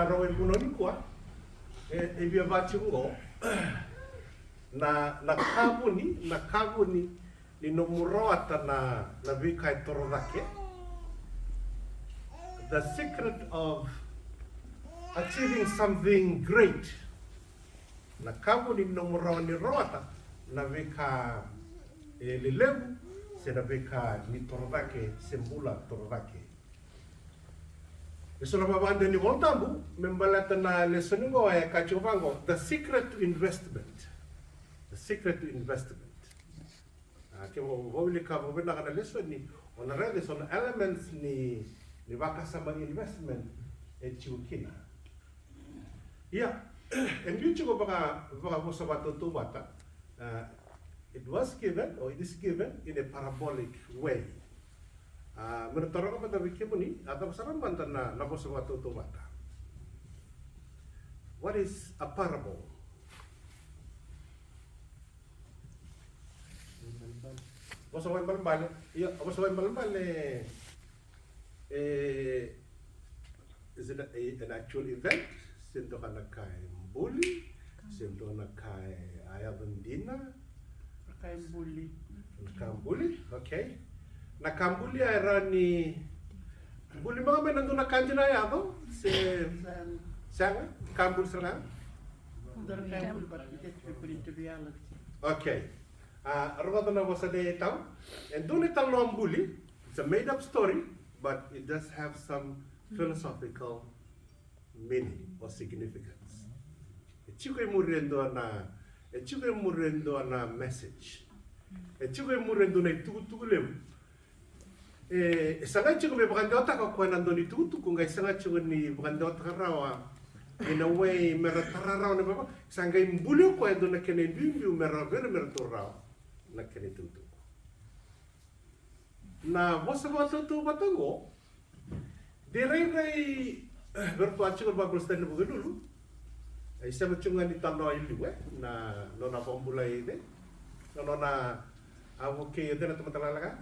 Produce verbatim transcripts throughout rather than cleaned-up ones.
Rogo e vunau nikua, e, e via vati oqo. Na, na ka vuni, na ka vuni ni nomu rawata na, na veika e toro cake. The secret of achieving something great. Na ka vuni ni nomu rawa ni rawata na veika e lelevu, se na veika ni toro cake, se bula toro cake. E so na vavade ni Vola Tabu me baleta na lesoni oqo e kaya tiko vaqo, the secret to investment. The secret to investment. A, ke mo wilika vakavinaka na lesoni, o na raica e so na elements ni, ni vakasama investment e tiko kina. Ia, e biu tiko vaka, vakavosa vakatautauvata. A, it was given, or it is given in a parabolic way. A, me na taroga mada vei kemuni, a cava sara mada na, na vosa vakatautauvata? What is a parable? Vosa vakaibalebale. Ia, vosa vakaibalebale. E, is it a, a, an actual event? Se dua na ka e buli, se dua na ka e a yaco dina. Na ka e buli. Na ka buli, okay. Na ka buli a e rawa ni buli mada mai na dua na ka dina a yaco, se sega, ka buli sara ga. Dua na ka e buli, but it has to be put into reality. Okay. A, rogoca na vosa nei tau. E dua na italanoa buli, it's a made up story, but it does have some philosophical meaning or significance. E tiko e muri e dua na, e tiko e muri e dua na message. E tiko e muri e dua na itukutuku levu. E, e sa qai tiko me vakadewataka o koya na dua na itukutuku, qai sa qai tiko ni vakadewataka rawa. In a way, me ra tara rawa na vava, sa qai buli o koya e dua na kena ibiubiu me ra vei ira me ra taura rawa na kena itukutuku. Na vosa vakatautauvata oqo, de rairai, eh, vei ratou a tiko na Bible study na Vukelulu. E sema tiko ga ni talanoa i liu, e, na, nona vakabulai, e, na nona a vukei, e, na tamata lalaga.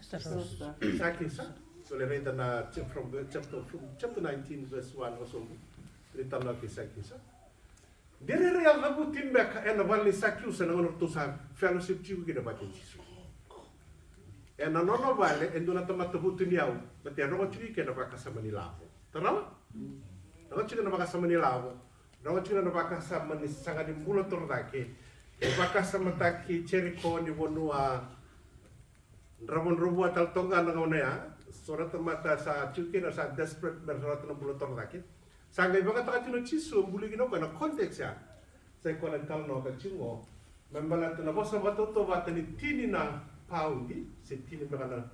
Sakiusa. So le raica na chap-, from the chapter, from chapter nineteen, verse one o so. Ni talanoa kei Sakiusa. De rairai a cavuti beka ena vale ni Sakiusa na gauna ratou sa fellowship tiko kina vata kei Jisu. Ena nona vale e dua na tamata vutuniyau, baleta e rogo tiko kina na vakasama ni lavo. Tarava? Rogo tiko na vakasama ni lavo. Rogo tiko na vakasama ni saga ni bula toro cake. E vakasamataki Jeriko ni vanua dravudravua tale toka ga na gauna ya. So na tamata sa tiko kina sa desperate me rawata na bula toro cake. Sa qai vakayagataka tiko o Jisu, buli kina o koya na context ya. Sa i koya na italanoa ka tiko qo. Me baleta na vosa vakatautauvata ni tini na paudi, se tini beka na,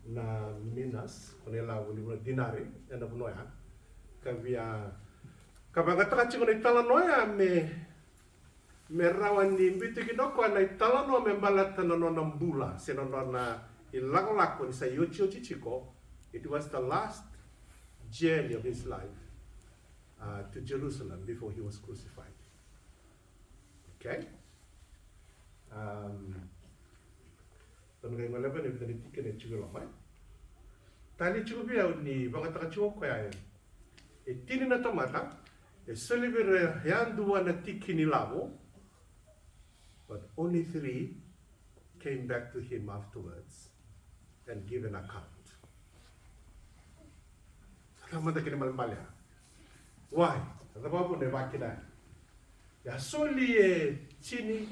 na minas, ko na ilavo ni vanua dinari, ena vanua ya. Ka via, ka vakayagataka tiko na italanoa ya me me rawa ni biuti kina o koya na italanoa me baleta na nona bula, se na nona ilakolako ni sa iotioti tiko. It was the last journey of his life, uh, to Jerusalem before he was crucified. Okay? Um, Tolu na ka e goleva ena vica na tikina e tiko e loma. Tali tiko vei au ni vakayagataka tiko o koya e, e tini na tamata e soli vei ira yadua na tiki ni lavo, but only three came back to him afterwards and give an account. Sa tamata kena ibalebale ya. Why? Sa cava vuna e vakina ya? E a soli e tini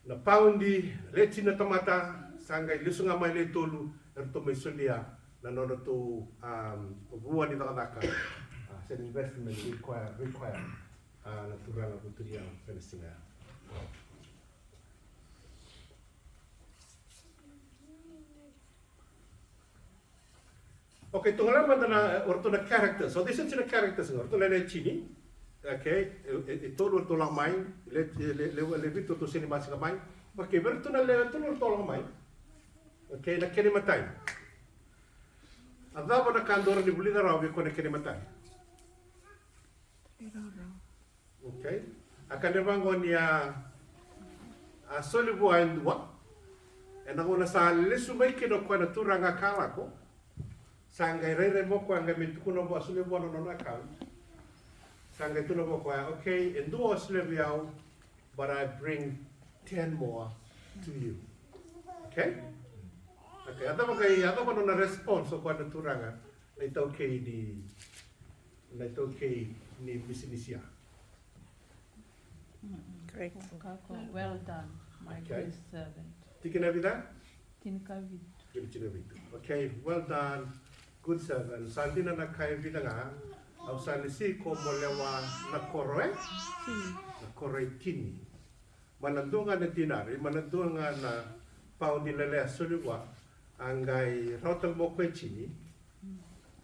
na paudi, le tini na tamata, sa qai lesu ga mai le tolu, eratou mai solia na nodratou, um, vua ni cakacaka, uh, se na investment vei koya, vei koya, uh, na turaga vutuniyau ena siga ya. Okay, tou gole mada na, e, o ratou na characters. So these are the characters, o ratou na lewe tini. Okay, e, e, e tolu o ratou lako mai, le, le, le, le vitu o ratou sega ni masiga mai. Okay, vei ratou na lewe tolu o ratou lako mai. Okay, na kena imatai. A cava na ka dou rawa ni vulica rawa vei koya na kena imatai? Okay. A kaya vaqo ni a, a soli vua e dua. Ena gauna sa lesu mai kina o koya na turaga ka lako, sa qai rairai mai o koya qai mai tukuna vua, solia vua na nona account. Sa qai tukuna vua o koya, okay, e dua o solia vei au, but I bring ten more to you. Okay? Okay, a cava qai, a cava nona response o koya na turaga, na itaukei ni, na itaukei ni bisinisi ya? Great. Ka ko, well done, my Okay. Good servant. Tikina vica? Tinikavitu. Tinikavitu. Okay, well done, good servant. Sa dina na ka e vica ga, au sa lesi iko mo lewa na koro e? Na koro e tini. Mai na dua ga na dinari, mai na dua ga na pauni lele a soli vua, a qai rawata mai o koya e tini,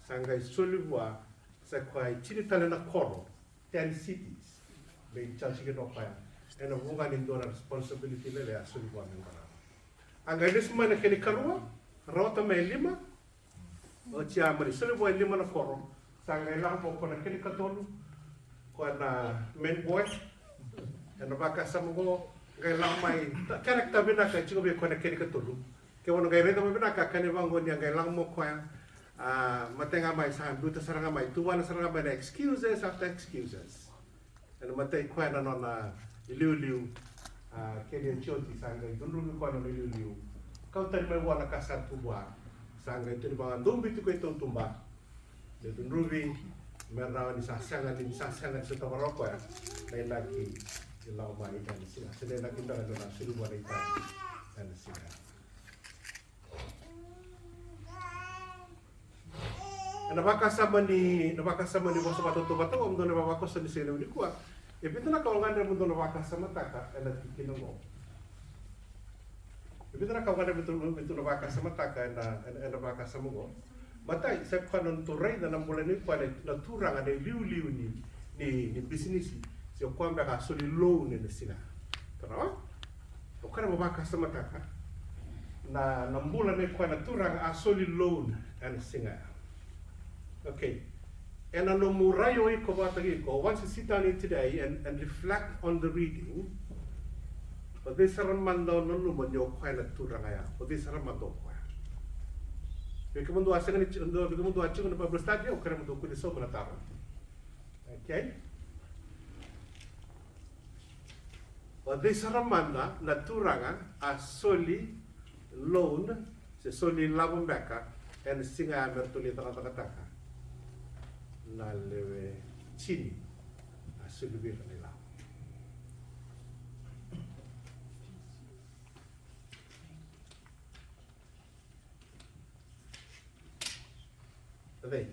sa qai soli vua, sa koya e tini tale na koro, ten cities. Me judge kina o koya ena vuqa ni dua na responsibility lele a soli vua me qarava. A qai lesu mai na kena ikarua, rawata mai e lima. Oti ya mani soli vua e lima na koro, sa qai lako mai o koya na kena ikatolu, koya na main boy. Ena vakasama oqo, qai lako mai, character vinaka e tiko vei koya na kena ikatolu. Ke o na qai raica mai vinaka, kena ivaqo ni a qai lako mai o koya, a, matai ga mai sa biuta sara ga mai, tuvana sara ga mai na excuses after excuses. Ena matai koya na nona iliuliu, a, kena oti sa qai cudruvi koya na nona iliuliu. Kau tani mai vua na ka sa tu vua, sa qai tani vaka dou biuti koya i tautuba. Me cudruvi, me rawa ni sa sega ni, ni sa sega ni sotava rawa o koya na inaki ni lako mai ena siga, se na inaki beka ni nona soli vua na itavi ena siga. Ena vakasama ni, na vakasama ni vosa vakatautauvata oqo, mo dou na vavakoso ni siga nikua. E vitu na ka o gadreva mo dou na vakasamataka ena tikina oqo. E vitu na ka o gadreva mo dou, mo dou na vakasamataka ena, ena, ena vakasama oqo. Matai, sa koya na nodatou raica na bula ni koya na, na turaga na iliuliu ni, ni, ni bisinisi. Se o koya beka a soli loan ena siga. Tarava? O koya na mo vakasamataka na, na bula nei koya na turaga a soli loan ena siga ya. Okay. Ena nomu rai o iko vakataki iko, once you sit down here today and, and reflect on the reading, o cei sara mada o nanuma ni o koya na turaga ya? O cei sara mada o koya? Vei kemudou a sega ni, vei kemudou a tiko na Bible study, au kerea mo dou kune sobu na taro. Okay? O cei sara mada na turaga a soli loan, se soli lavo beka, ena siga ya me ratou lai cakacakataka na lewe tini, a soli vei ira na ilavo? O cei?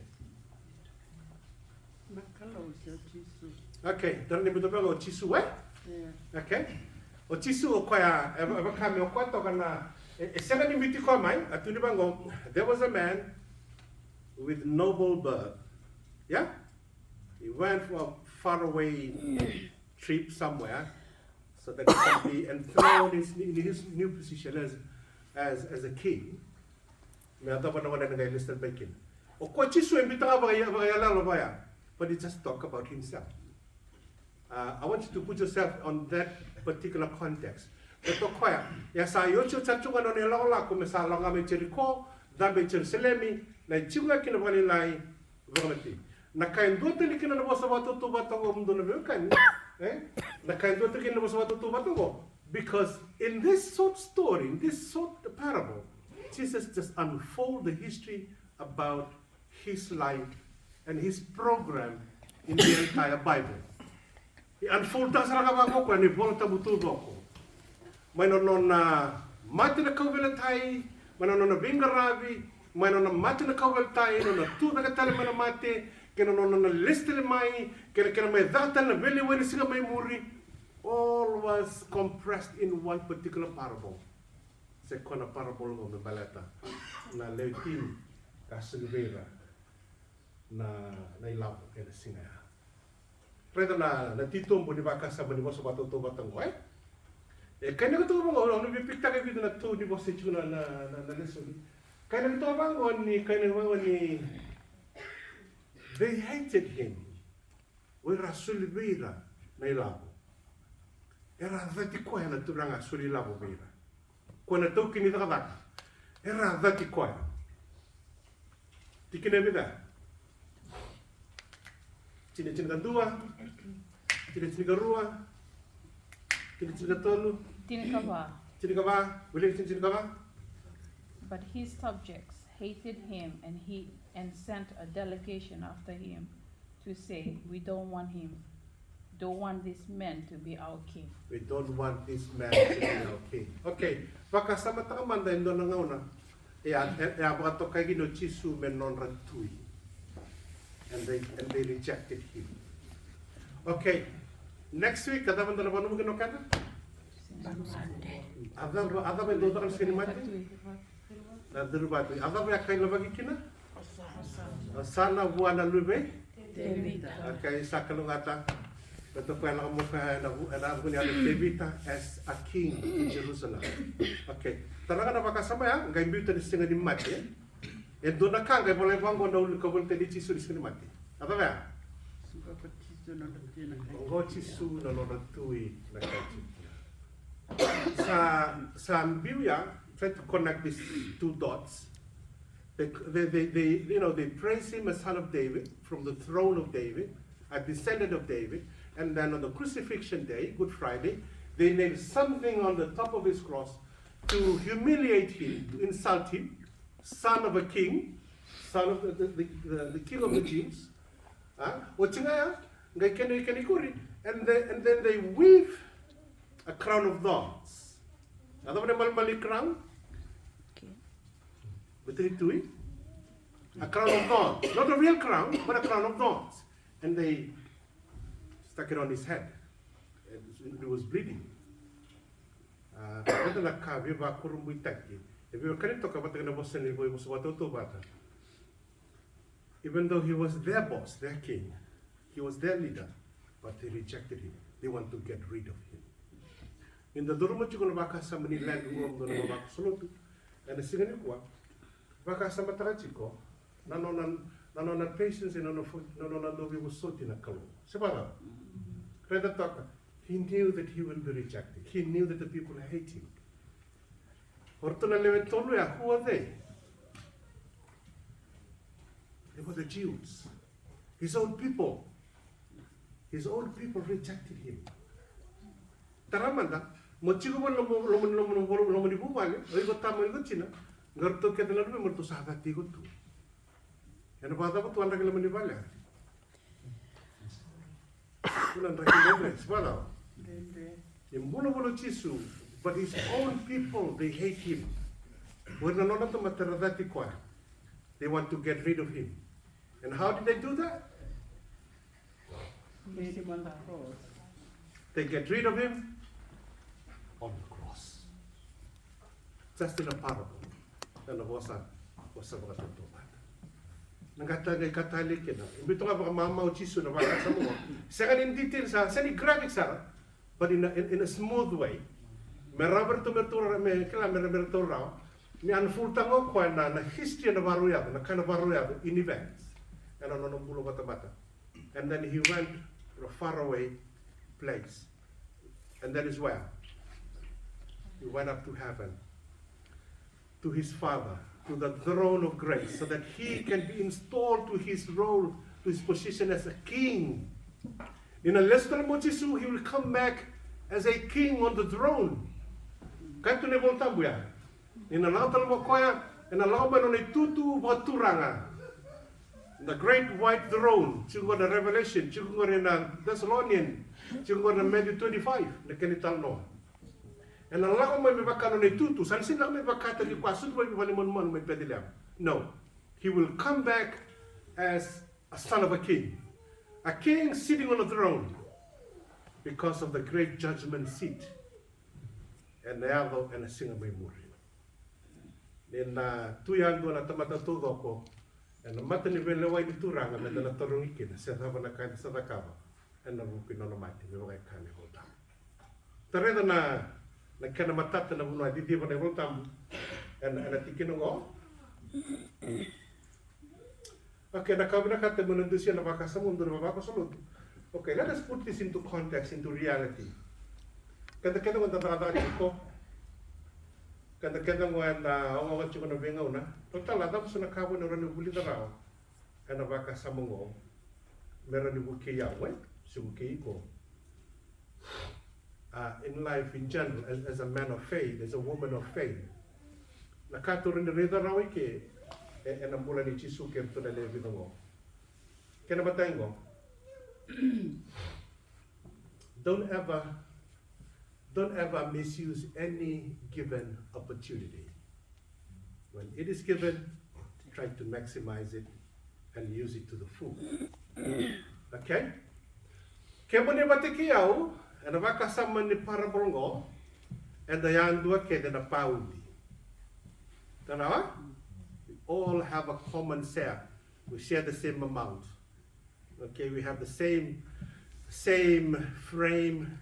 Na Kalou se o Jisu. Okay, dara ni biuta vaqo o Jisu, e? Ia. Okay. O Jisu o koya, e, e vaka me o koya toka na, e, e sega ni biuti koya mai, a tukuni vaqo, there was a man with noble birth. Yeah? He went for a faraway trip somewhere so that he can be enthroned in, in his new position as, as, as a king. Me yacova na gauna ena qai lesu tale mai kina. O koya Jisu e biuta ga vaka, vakayaloyalo vaya. But he just talk about himself. Uh, I want you to put yourself on that particular context. Baleta o koya, ia sa iotioti sara tu ga na nona ilakolako me sa lako ga mai Jeriko, cabe i Jerusalemi, lai tiko ga kina vakalailai, vakamatei. Na ka e dua tale kina na vosa vakatautauvata oqo, mudou na veiwekani, e? Na ka e dua tale kina na vosa vakatautauvata oqo. Because in this short story, in this short parable, Jesus just unfold the history about his life and his program in the entire Bible. E unfold-taka sara ga vaqo o koya na iVola Tabu taucoko. Mai na nona mate na kauveilatai, mai na nona veiqaravi, mai na nona mate na kauveilatai, nona tu cake tale mai na mate, kei na nona lesu tale mai, kei na kena mai caka tale na veilewai ni siga mai muri. All was compressed in one particular parable. Se koya na parable oqo me baleta na lewe tini ka soli vei ira na, na ilavo ena siga ya. Raica na, na titobu ni vakasama ni vosa vakatautauvata oqo, e? E kainaki toka vaqo, au na via pikitaka e vica na tou ni vosa e tiko na, na, na, na lesoni. Kainaki toka vaqo ni, kainaki vaqo ni, they hated him. O ira a soli vei ira na ilavo. Era a cati koya na turaga a soli ilavo vei ira. Koya na taukei ni cakacaka. Era a cati koya. Tikina e vica? Tini, tinikadua, tini, tinikarua, tini, tinikatolu, Tinikava. Tinikava, wiliki tini, tinikava. But his subjects hated him, and he and sent a delegation after him to say, "We don't want him, don't want this man to be our king." We don't want this man to be our king. Okay, vakasamataka mada e dua na gauna e a, e a vakatokai kina o Jisu me nodra tui. And they, and they rejected him. Okay, next week, a cava eda na vakanamata kina o keda? A cava, a cava e dau caka na siga ni mate? Na Duruvatu. A cava e a kailavaki kina? Osana vua na luve i Tevita. Okay, sa kalougata. Baleta o koya e lako mai o koya ena vu, ena vuku ni yaca i Tevita as a king in Jerusalem. Okay. Tara ga na vakasama ya, qai biuta na siga ni mate. E dua na ka qai volai vaqo na ulu ka volai tale i Jisu ni siga ni mate. A cava ya? Oqo Jisu na nodra tui na kai Jisu. Sa, sa biu ya, try to connect these two dots. They, they, they, they, you know, they praise him as son of David, from the throne of David, a descendant of David. And then on the crucifixion day, Good Friday, they nail something on the top of his cross to humiliate him, to insult him, son of a king, son of the, the, the, the, the king of the Jews. Ah, oti ga ya, qai kena, kena ikuri, and then, and then they weave a crown of thorns. A cava na malimali crown? Okay. Baleta ni tui. A crown of thorns. Not a real crown, but a crown of thorns. And they stuck it on his head. And it was bleeding. Ah, baleta na ka veivakurabuitaki. E veiwekani toka vata kei na vosa ni vo, vosa vakatautauvata. Even though he was their boss, their king, he was their leader, but they rejected him. They want to get rid of him. Ni da curuma tiko na vakasama ni land roam, na vakasolotu. Ena siga nikua, vakasamataka tiko na nona, na nona patience, na nona fo-, na nona dau veivosoti na Kalou. Se vacava? Raica toka, he knew that he will be rejected. He knew that the people hate him. O ratou na lewe tolu ya, who are they? They were the Jews. His own people. His own people rejected him. Tara mada, mo tiko voli loma, loma, loma, loma, loma ni vuvale, o iko tama, o iko tina, qai ratou kece na luve, mo ratou sa cati iko tu. Ena vakacava tu a draki loma ni vale? Kua na draki dredre, se vacava? Dredre. E bula voli o Jisu, but his own people, they hate him. O ira na nona tamata era cati koya. They want to get rid of him. And how did they do that? Nail him on the cross. They get rid of him on the cross. Just in a parable. Ena vosa, vosa vakatautauvata. Na qai tale, qai tale kina. E biu toka vakamamau o Jisu na vakasama qo. Sega ni detail sara, sega ni graphic sara, but in a, in, in a smooth way. Me rawa vei ratou, me ratou rawa, me kila me, me ratou rawa. Ni unfold taka o koya na, na history ena vakarau yaco, na ka ena vakarau yaco in events. Ena nona bula vatabata. And then he went to a faraway place. And that is where he went up to heaven, to his Father, to the throne of grace, so that he can be installed to his role, to his position as a king. Ni na lesu tale mai o Jisu, he will come back as a king on the throne. Kaya tu na iVolatabu ya. Ni na lako tale mai o koya, ena lako mai na nona itutu vakaturaga. The great white throne, tiko qo na Revelation, tiko qo na Thessalonian, tiko qo na Matthew twenty-five, na kena italanoa. Ena lako mai me vaka na nona itutu, sa na sega ni lako mai vakataki koya, sucu mai vale manumanu mai Bethlehem. No, he will come back as a son of a king. A king sitting on a throne because of the great judgment seat. Ena yaco ena siga mai muri. Ni na tu yadua na tamata taucoko ena mata ni veilewai ni Turaga, meda na tarogi kina se cava na ka eda sa cakava ena vuku ni nona mate, me vaka e kaya na iVolatabu. Da raica na, na kena matata na vanua e ciciva na iVolatabu ena, ena tikina oqo. Okay, na ka au vinakata meu na dusia na vakasama oqo, dua na vakasama oqo. Okay, let us put this into context, into reality. Keda kece qo eda cakacaka tiko. Keda kece qo eda ogaoga tiko na veigauna. Total, a cava so na ka vou ena rawa ni vulica rawa ena vakasama oqo? me rawa ni vukei au, e? Se vukei iko. Uh, in life in general, as, as a man of faith, as a woman of faith. Na ka tou rawa ni raica rawa i ke, e, ena bula nei Jisu kei ratou na lewe vica qo. Kena imatai qo. Don't ever, don't ever misuse any given opportunity. When it is given, try to maximize it and use it to the full. Okay? Kemuni vata kei au, ena vakasama ni parable qo, eda yadua kece na paudi. Tanawa? We all have a common share. We share the same amount. Okay, we have the same, same frame.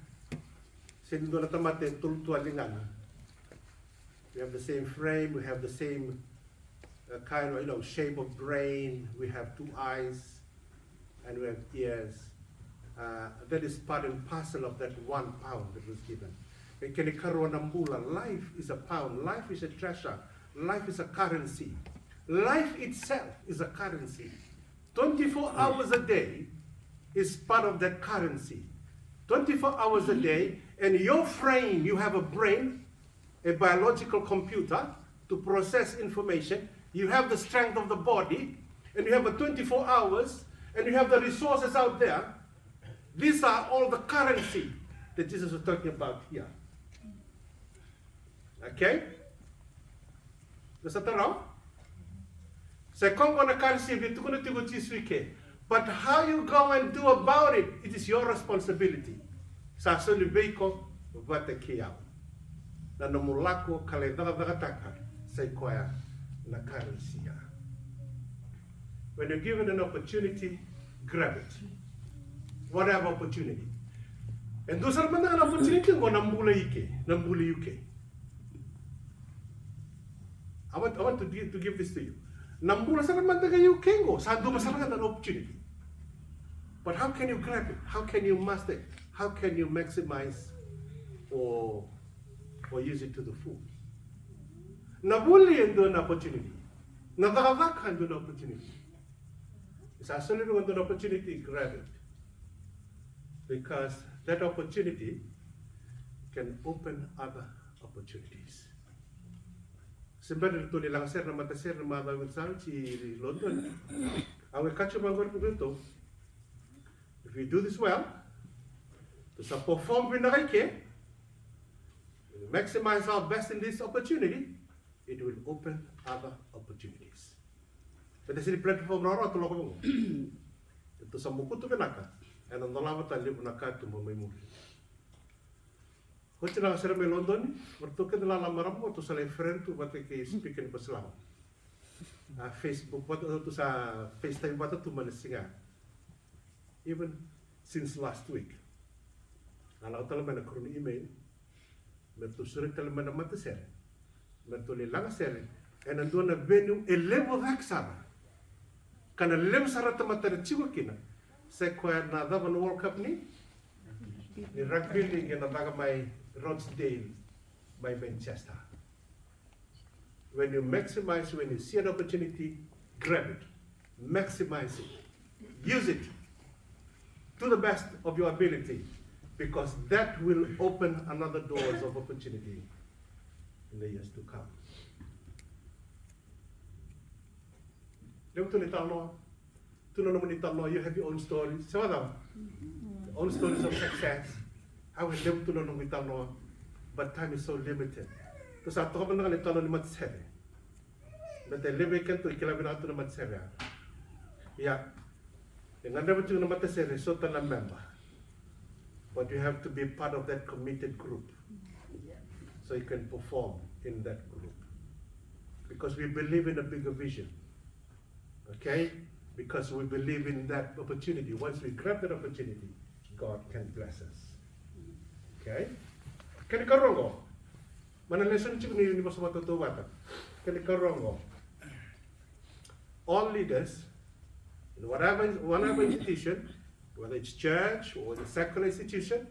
Se ni dua na tamata e tolu tu a ligana. We have the same frame, we have the same, uh, kind of, you know, shape of brain, we have two eyes, and we have ears. Uh, that is part and parcel of that one pound that was given. E kena ikarua na bula, life is a pound, life is a treasure, life is a currency. Life itself is a currency. Twenty-four hours a day is part of that currency. Twenty-four hours a day, and your frame, you have a brain, a biological computer to process information. You have the strength of the body, and you have a twenty-four hours, and you have the resources out there. These are all the currency that Jesus was talking about here. Okay? Sa tarau? Sa koya qo na currency e tukuna tiko o Jisu i ke. But how you go and do about it, it is your responsibility. Sa soli vei iko vata kei au. Na nomu lako ka lai cakacakataka, sa i koya na currency ya. When you're given an opportunity, grab it. Whatever opportunity. E dua sara mada ga na opportunity qo na bula i ke, na bula i U K. I want, I want to, gi- to give this to you. Na bula sara mada ga i U K qo, sa dua sara ga na opportunity. But how can you grab it? How can you master it? How can you maximize or, or use it to the full? Na vuli e dua na opportunity. Na cakacaka e dua na opportunity. Sa soli vei iko e dua na opportunity, grab it. Because that opportunity can open other opportunities. Se bera ni ratou lai lagasere na matasere na macawa ni sa oti i London. Au qai kaci vaqori vei ratou. If we do this well, ratou sa perform vinaka i ke, we maximize our best in this opportunity, it will open other opportunities. Baleta sega ni platform rawarawa tou lako vaqo. Tou sa mokutu vinaka, ena dolava tale levu na katuba mai muri. Oti na lagasere mai London, o ratou kece na lala marama, o ratou sa lai friend tu vata kei speaker ni Vasilavo. A Facebook vata, o ratou sa FaceTime vata tu mai na siga. Even since last week. A lako tale mai na karua ni email. Me ratou sureti tale mai na matasere. Me ratou lai lagasere ena dua na venue e levu cake sara. Ka na levu sara na tamata era tiko kina. Sa i koya na cava na World Cup ni? Ni rugby league ena caka mai Rochdale, mai Manchester. When you maximize, when you see an opportunity, grab it, maximize it, use it to the best of your ability, because that will open another doors of opportunity in the years to come. Levu tu na italanoa, tu na nomuni italanoa, you have your own stories. Se vacava? Your own stories of success. Au e levu tu na noqu italanoa, but time is so limited. Tou sa toka mada ga na italanoa ni matasere. Baleta e levu vei kedatou e kila vinaka tu na matasere ya. Ia, e gadreva tiko na matasere, sota na member. But you have to be part of that committed group. So you can perform in that group. Because we believe in a bigger vision. Okay? Because we believe in that opportunity. Once we grab that opportunity, God can bless us. Okay? Kena ikarua qo. Mai na lesson tiko ni, ni vosa vakatautauvata. Kena ikarua qo. All leaders, in whatever, whatever institution, whether it's church or the secular institution,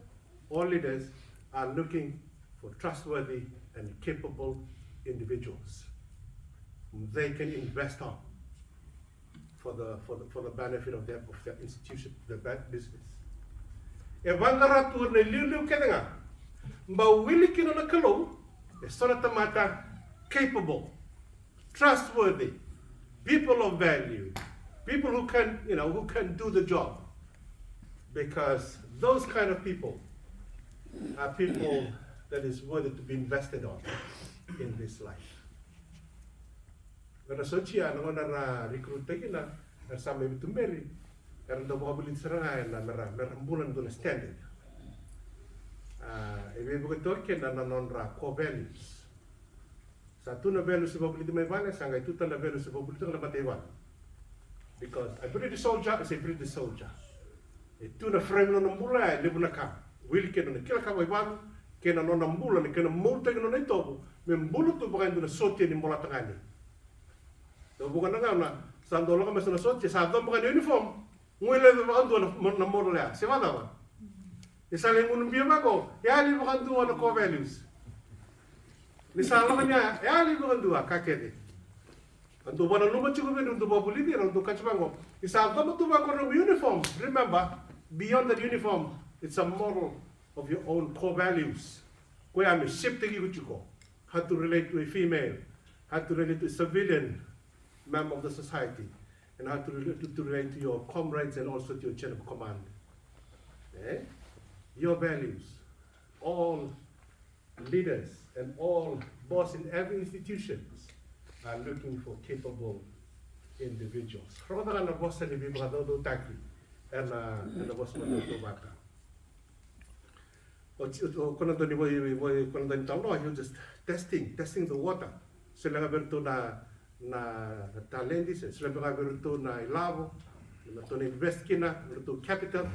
all leaders are looking for trustworthy and capable individuals whom they can invest on. for the, for the, for the benefit of their, of their institution, their bad business. E vaqara tu na iliuliu kece ga. Ba wili kina na Kalou, e so na tamata capable, trustworthy, people of value, people who can, you know, who can do the job. Because those kind of people are people that is worthy to be invested on in this life. Era sotia na gauna ra recruit kina, era sa mai veituberi, era dau vakavulici sara ga ena mera, mera bula na dua na standard. A, e veivuke toka kina na nodra core values. Sa tu na values e vakavulici mai vale, sa qai tu tale na values e vakavulici na mataivalu. Because a British soldier is a British soldier. E tu na frame nona bula, e levu na ka. Wili kei na nona kila ka vakaivalu, kei na nona bula, na kena moutaki nona itovo me bula tu vaka e dua na sotia ni bolatagane. Dau vuqa na gauna sa dau lako mai so na sotia, sa coba ga na uniform, guilecavi vakadua na, na moral ya. Se vakacava? Ni sa lai gunu bia vaqo, yali vakadua na core values. Ni sa lako ni ya, yali vakadua ka kece. A dau vakananuma tiko vei ira, dau vakavulici ira, dau kaya tiko vaqo, ni sa coba tu vaqo na uniform. Remember, beyond that uniform, it's a model of your own core values. Koya me shape-taki iko tiko. How to relate to a female, how to relate to a civilian member of the society, and how to relate to, to relate to your comrades and also to your chain of command. Eh? Your values. All leaders and all boss in every institutions are looking for capable individuals. Rogoca ga na vosa ni veivakacaucautaki ena, ena vosa ni tauvata. O, o, o, ko na dau ni voi, voi, ko na dau ni talanoa, you just testing, testing the water. Solia ga vei iratou na, na talenti, se solia ga vei iratou na ilavo, na ratou na invest kina, na ratou capital.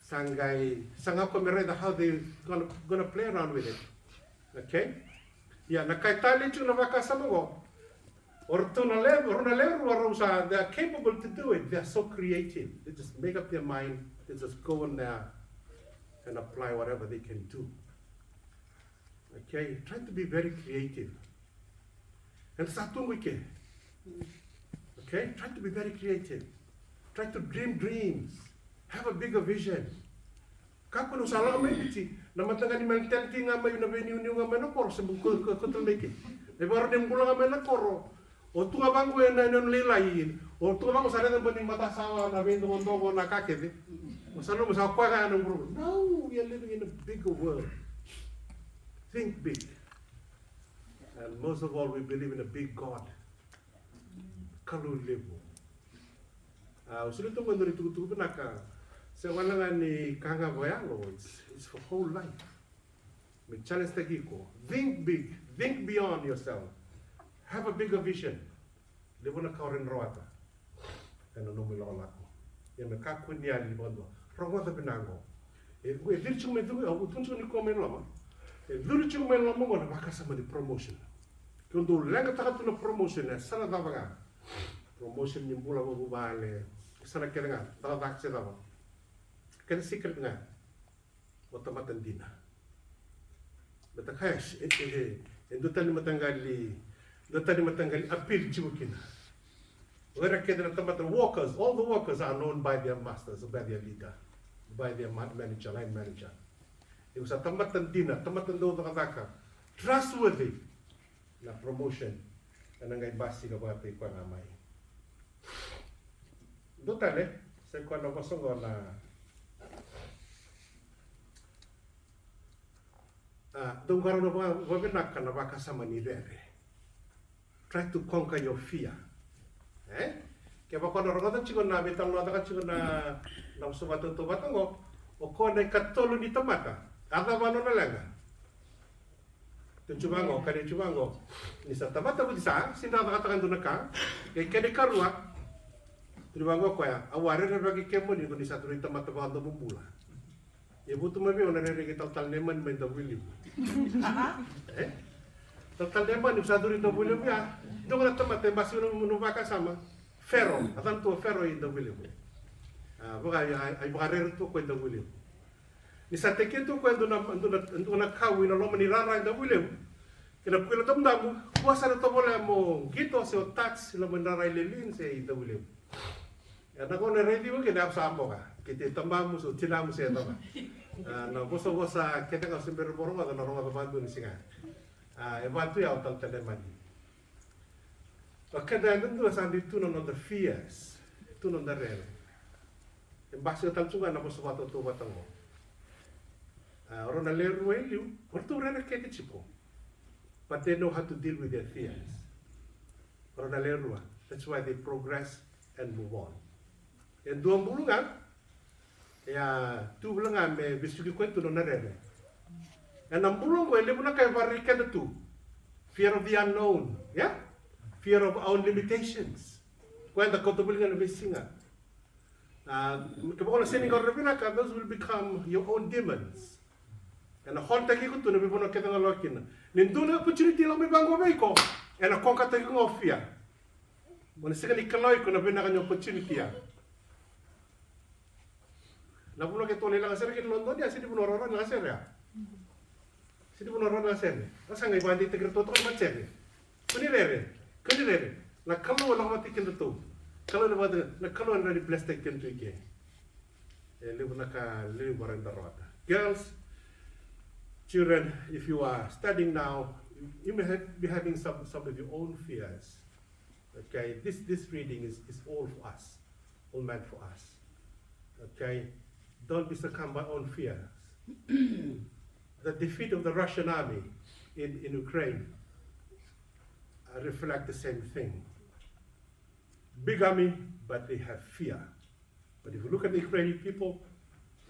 Sa qai, sa qai ko me raica how they gonna, gonna play around with it. Okay? Ia, na ka e talei tiko na vakasama qo. O ratou na lewe, o rau na lewe rua rau sa, they are capable to do it. They are so creative. They just make up their mind. They just go in there and apply whatever they can do. Okay? Try to be very creative. Eda sa tu qo i ke. Okay? Try to be very creative. Try to dream dreams. Have a bigger vision. Kakua ni o sa lako mai Viti, na mataqali mentality ga mai, na veiniuniu ga mai na koro, se bau ko, ko, ko tale mai ke. Na ivakarau ni bula ga mai na koro. O tu ga vaqo ena, ena, ena lailai. O tu ga vaqo sa raica beka ni matasawa, na veidogodogo, na ka kece. O sa lako mai sa koya ga na bula. No, we are living in a bigger world. Think big. And most of all, we believe in a big God. Kalou levu. A, au solia tu qo e dua na itukutuku vinaka. Se wale ga ni ka ga vakayalo, it's, it's for whole life. Me challenge-taki iko. Think big, think beyond yourself. Have a bigger vision. Levu na ka o rawa ni rawata ena nomu ilakolako. Ia me kakua ni yali vakadua. Rogoca vinaka qo. E, e curu tiko mai, curu, au tukuna tiko ni ko mai loma. E curu tiko mai loma qo na vakasama ni promotion. Ke o dau leqataka tu na promotion, e sa na cava ga. Promotion ni bula vakavuvale, e sa na kece ga, cakacaka se cava. Kena secret ga. O tamata dina. Baleta kaya, e, e, e, e dua tale ni mataqali, dua tale ni mataqali appeal tiko kina. O ira kece na tamata workers, all the workers are known by their masters, by their leader, by their ma-, manager, line manager. Iko sa tamata dina, tamata dau cakacaka, trustworthy. Na promotion ena qai basika vata i koya ga mai. Dua tale, sa i koya na vosa qo na, a, dau qarauna vaka, vakavinaka na vakasama ni rere. Try to conquer your fear. E? Kevaka o na rogoca tiko na veitalanoataka tiko na, na vosa vakatautauvata qo, o koya na ikatolu ni tamata. A cava nona leqa? Tukuna tiko vaqo, kaya tiko vaqo. Ni sa tamata vucesa, sega ni cakacakataka e dua na ka. Kei kena ikarua. Tukuna vaqo o koya, au a rerevaki kemuni, ko ni sa tu na itamata vakadomobula. Ia vutu mai vei au na rere kei Talatala Neimani mai Davuilevu. E? Talatala Neimani, ko sa curu i Davuilevu ya. Dua na tamata e basika na nomu vakasama. Fero, a yacana tu o Fero i Davuilevu. A, vaka, a, a, a ivakarere tu o koya i Davuilevu. Ni sa tekia tu o koya e dua na, dua na, dua na kau ena loma ni rara i Davuilevu. Kei na kuila damudamu, kua sara ni tovolea mo qito se o touch ena loma ni rara i Lelean se i Davuilevu. E na gauna e raici iko kina, au sa boka. Kei te tabamu se tinamu se cava. A, na vosavosa kece ga au se bera mo rogoca, na rogoca vakadua ni siga. A, e vatu ya o talatala Emani. O keda yadudua sa dui tu na noda fears, tu na noda rere. E basika tale tu ga na vosa vakatautauvata oqo. A, o rau na lewe rua e liu, o ratou rere kece tiko. But they know how to deal with their fears. O rau na lewe rua. That's why they progress and move on. E dua bulu ga, e a tu bulu ga me vesuki koya tu na nona rere. E na bulu oqo e levu na ka e vakarerei keda tu. Fear of the unknown, yeah? Fear of our limitations. Koya eda kauta voli ga na veisiga. A, kevaka o na sega ni qarauna vinaka, those will become your own demons. E na hauntaki iko tu na veivanua kece ga o lako kina. Ni dua na opportunity e lako mai vaqo vei iko, e na conquertaki iko ga o fear. O na sega ni kila o iko na vinaka ni opportunity ya. Na vanua keitou lai lagasere kina i Lodoni, a sega ni vanua rawarawa ni lagasere ya. Sega ni vanua rawarawa ni lagasere. Au sa qai vakadeitaki iratou toka na matasere. Kua ni rere, kua ni rere. Na Kalou e lako vata kei kedatou. Kalou e lako vata, na Kalou e na rawa ni blesstaki kedatou i ke. E levu na ka levu era na rawata. Girls, children, if you are studying now, you may have, be having some, some of your own fears. Okay, this, this reading is, is all for us, all meant for us. Okay, don't be succumbed by own fears. The defeat of the Russian army in, in Ukraine, uh, reflect the same thing. Big army, but they have fear. But if you look at the Ukrainian people,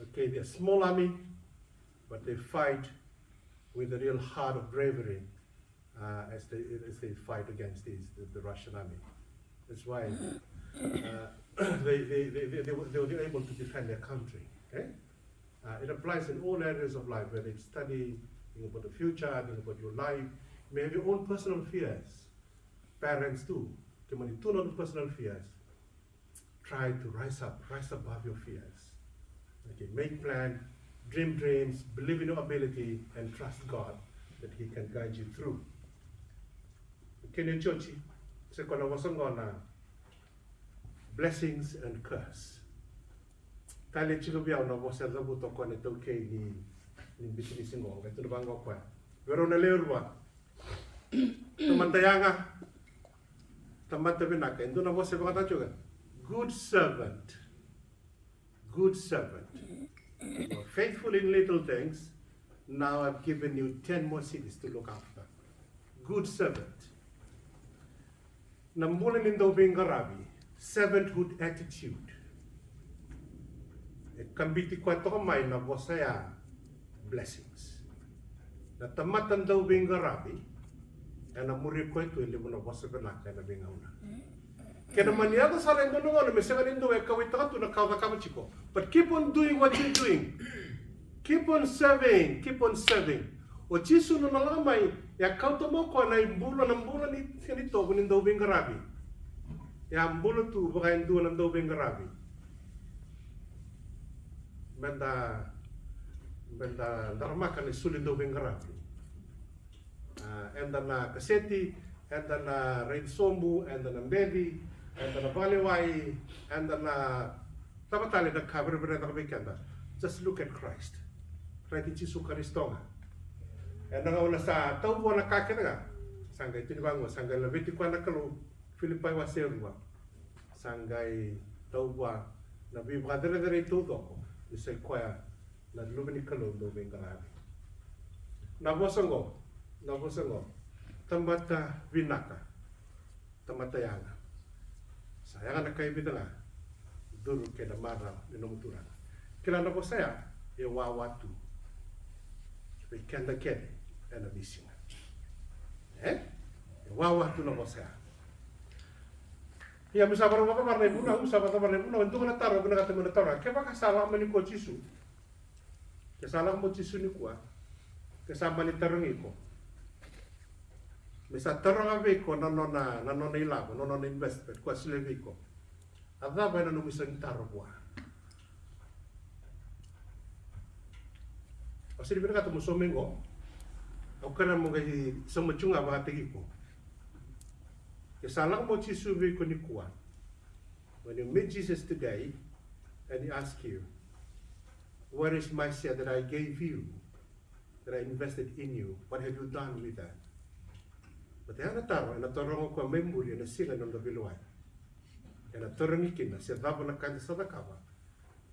okay, they're a small army, but they fight with a real heart of bravery, uh, as they, as they fight against these, the, the Russian army. That's why, uh, they, they, they, they, they were, they were able to defend their country, okay? Uh, it applies in all areas of life, whether it's study, think about the future, think about your life. You may have your own personal fears. Parents too, kemuni tu na noda personal fears. Try to rise up, rise above your fears. Okay, make plan, dream dreams, believe in your ability, and trust God that He can guide you through. Kena iotioti, se ko na vosa qo na blessings and curse. Tale tiko vei au na vosa e cavuta o koya na itaukei ni, ni bisinisi qo, qai tukuna vaqo o koya. Vei rau na lewe rua. Tamata yaga, tamata vinaka. E dua na vosa e vakayagataka tiko. Good servant. Good servant. You are faithful in little things. Now I've given you ten more cities to look after. Good servant. Na bula ni dauveiqaravi, servanthood attitude. E kabiti koya toka mai na vosa ya, blessings. Na tamata dauveiqaravi, ena muri koya tu e levu na vosa vinaka ena veigauna. Kena mani yaco sara e dua na gauna me sega ni dua e kauwaitaka tu na ka o cakava tiko. But keep on doing what you're doing. Keep on serving, keep on serving. O Jisu na nona lako mai, e a kauta mai o koya na ibulu, na bula ni, ni tovo ni dauveiqaravi. E a bula tu vaka e dua na dauveiqaravi. Meda, meda daramaka na isulu ni dauveiqaravi. A, eda na kaseti, eda na raici sobu, eda na beci, eda na vakalewai, eda na cava tale na ka vereveretaka vei keda. Just look at Christ. Raici Jisu Karisito ga. Ena gauna sa tau vua na ka kece ga, sa qai tukuni vaqo, sa qai laveti koya na Kalou, Filipai wase rua. Sa qai tau vua na veivakacerecerei taucoko ni sa i koya na Luve ni Kalou dauveiqaravi. Na vosa oqo, na vosa oqo, tamata vinaka, tamata yaga. Sa yaga na ka e vica ga, curu kei na marau ni nomu Turaga. Kila na vosa ya e wawa tu vei keda kece ena veisiga. E? E wawa tu na vosa ya. Ia, mi sa vakarau vakacavara na ivunau, mi sa vakacavara na ivunau, e dua na taro, vinakata meu na taroga. Kevaka sa lako mai nikua o Jisu, ke sa lako mai o Jisu nikua, ke sa mani tarogi iko, me sa taroga vei iko na nona, na nona ilavo, na nona investment, koya solia vei iko. A cava ena nomu isau ni taro vua? Au sega ni vinakata mo sauma oqo. Au kerea mo qai sauma tu ga vakataki iko. Ke sa lako mai o Jisu vei iko nikua, When you meet Jesus today and he asks you, "Where is my share that I gave you, that I invested in you? What have you done with that?" But ena taro, ena taroga o koya mai muri ena siga ni noda veilewai. Ena tarogi kina se cava na ka eda sa cakava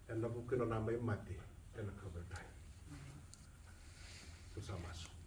ena vuku ni nona mai mate ena Kalvari. Tou sa masu.